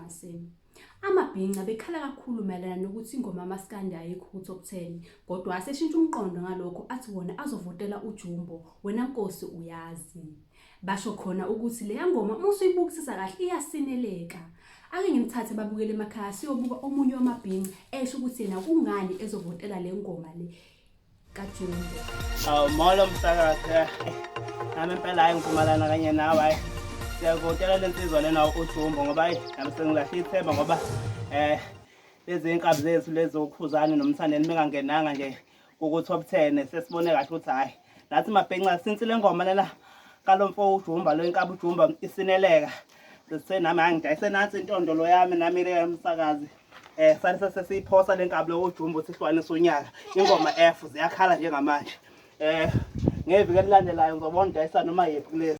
Ntshangase. Amabhinca bekhala kakhulu mayelana nokuthi ingoma yamaskandi ayikho ku-top 10 kodwa aseshintsha umqondo ngalokho athi wona azovotela uJumbo, wena Nkosi uyazi. Basho khona ukuthi leya ngoma uma usuyibukisisa kahle iyasineleka. Ake ngimthathe babukele emakhaya siyobuka omunye wamabhinca esho ukuthi yena kungani ezovotela le ngoma le kaJumbo. Awu molo msakazi. Nami impela hayi ngivumelana kanye nawe hayi. Siyavotela le nsizwa lena uJumbo ngoba hayi nami sengilahle ithemba ngoba lezi inkabi zethu lezi ukhuzane nomthandeni bengangenanga nje kuku-top 10 sesibone kahle ukuthi hhayi nathi mabhenca since le ngoma lena kalo mfo ujumba lo inkabi ujumba isineleka sesithe nami hayi ngidayise nansi intondolo yami nami le msakazi sale sesiyiphosa le nkabi lo ujumba uthi ihlukanisa unyaka ingoma F ziyakhala njengamanje ngeviki elilandelayo ngizobona ngidayisa noma yephi kulezi.